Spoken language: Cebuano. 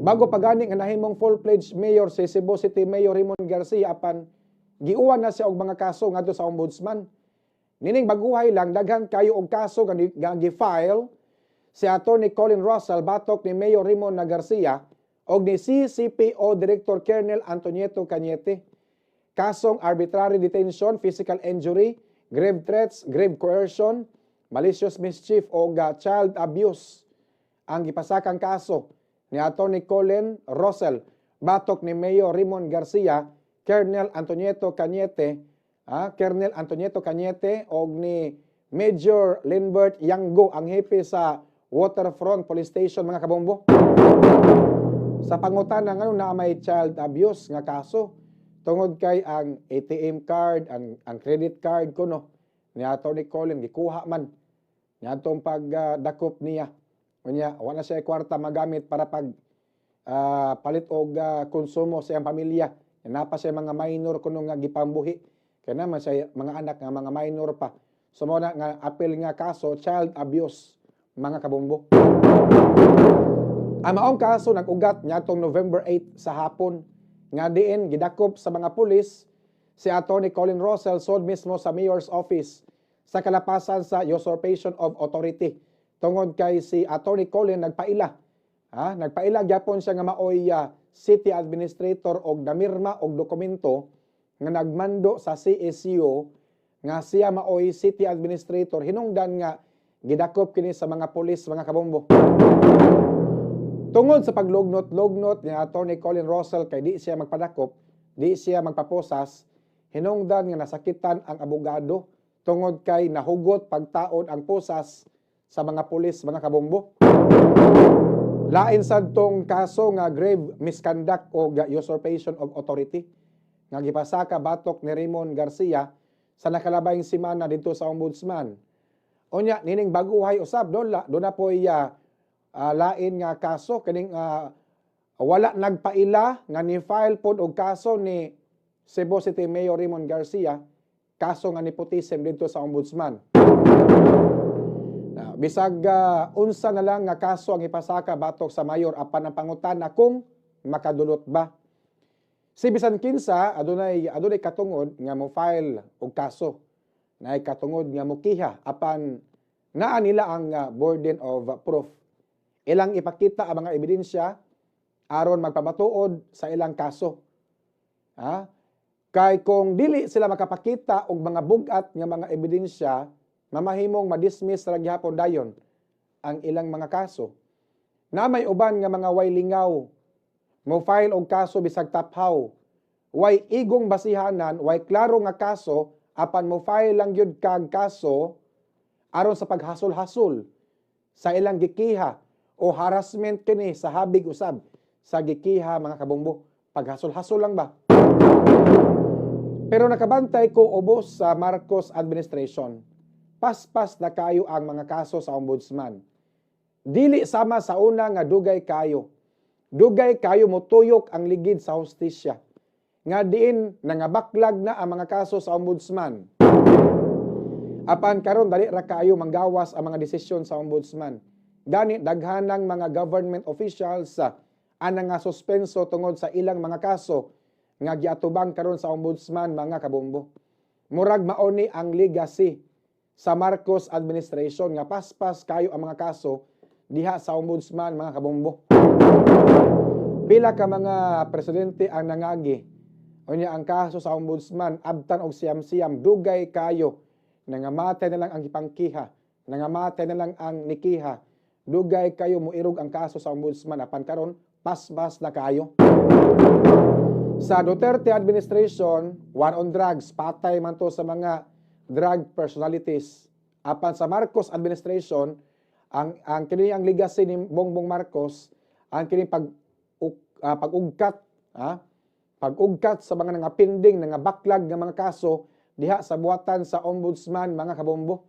Bago pa gani nga nahimong full-fledged mayor si Cebu City Mayor Raymond Garcia, apan giuwan na siya og mga kaso ngadto sa ombudsman. Nining baguhay lang, daghan kayo og kaso nga gi-file si Attorney Colin Russell batok ni Mayor Raymond na Garcia og ni CCPO Director Colonel Antonieto Cañete. Kasong arbitrary detention, physical injury, grave threats, grave coercion, malicious mischief o child abuse ang gipasakang kaso ni Attorney Colin Russell batok ni Mayor Raymond Garcia, Colonel Antonieto Cañete, Colonel Antonieto Cañete og ni Major Lindbert Yanggo, ang hepe sa Waterfront Police Station, mga kabombo. Sa pangutana ngano na may child abuse nga kaso, tungod kay ang ATM card, ang credit card kuno ni Attorney Colin gikuha man niadtong pagdakop niya. Unya wala siya kwarta magamit para pag palit og konsumo sa iyang pamilya. Napa siya mga minor kuno nga gipambuhi. Kay naman siya mga anak nga mga minor pa. So mao na nga apil nga kaso, child abuse, mga kabombo. Ang maong kaso nag-ugat niadtong November 8 sa hapon nga diin gidakop sa mga pulis si Attorney Colin Russell sod mismo sa mayor's office sa kalapasan sa usurpation of authority tungod kay si Attorney Colin nagpaila, ha, nagpaila gyapon siya nga maoy city administrator og namirma og dokumento nga nagmando sa CSU nga siya maoy city administrator hinungdan nga gidakop kini sa mga pulis, mga kabombo. Tungod sa paglugnot-lugnot ni Attorney Colin Russell kay di siya magpadakop, di siya magpaposas, hinungdan nga nasakitan ang abogado tungod kay nahugot pagtaod ang posas sa mga pulis, mga kabombo. Lain sad tong kaso nga grave misconduct o usurpation of authority nga gipasaka batok ni Raymond Garcia sa nakalabayng semana didto sa ombudsman. Unya nining baguhay usab do na poy lain nga kaso kining wala nagpaila nga ni-file pod og kaso ni Cebu City Mayor Raymond Garcia, kaso nga nepotism didto sa ombudsman. Na, bisag unsa na lang nga kaso ang ipasaka batok sa mayor, apan ang pangutana kung makadulot ba. Si bisan kinsa adunay katungod nga mo file og kaso. Naay katungod nga mokiha, apan naa nila ang burden of proof. Ilang ipakita ang mga ebidensya aron magpamatuod sa ilang kaso. Ha? Kay kung dili sila makapakita og mga bug-at nga mga ebidensya, mamahimong ma-dismiss ra gihapon dayon ang ilang mga kaso. Na may uban nga mga way lingaw, mo file og kaso bisag taphaw. Way igong basihanan, way klaro nga kaso, apan mo file lang gyud kag kaso aron sa paghasol-hasol sa ilang gikiha o harassment kini sa habig usab sa gikiha, mga kabombo. Paghasol-hasol lang ba? Pero nakabantay ko ubos sa Marcos administration. Paspas na kayo ang mga kaso sa ombudsman. Dili sama sa una nga dugay kayo. Dugay kayo motuyok ang ligid sa hustisya. Nga diin nangabaklag na ang mga kaso sa ombudsman. Apan karon dali ra kaayo manggawas ang mga desisyon sa ombudsman. Gani daghanang mga government officials anang nga suspenso tungod sa ilang mga kaso nga giatubang karon sa ombudsman, mga kabombo. Murag mao ni ang legacy sa Marcos administration nga paspas kayo ang mga kaso diha sa ombudsman, mga kabombo. Pila ka mga presidente ang nangagi. Unya ang kaso sa ombudsman abtan og siyam-siyam, dugay kayo. Nangamatay na lang ang gipangkiha, nangamatay na lang ang nikiha. Dugay kayo moirog ang kaso sa ombudsman, apan karon paspas na kayo. Sa Duterte administration, war on drugs, patay man to sa mga drug personalities. Apan sa Marcos administration, ang kini ang legacy ni Bongbong Marcos, ang kini pag-ugkat, pag-ugkat sa mga nangapinding, nangabaklag nga mga kaso diha sa buhatan sa ombudsman, mga kabombo.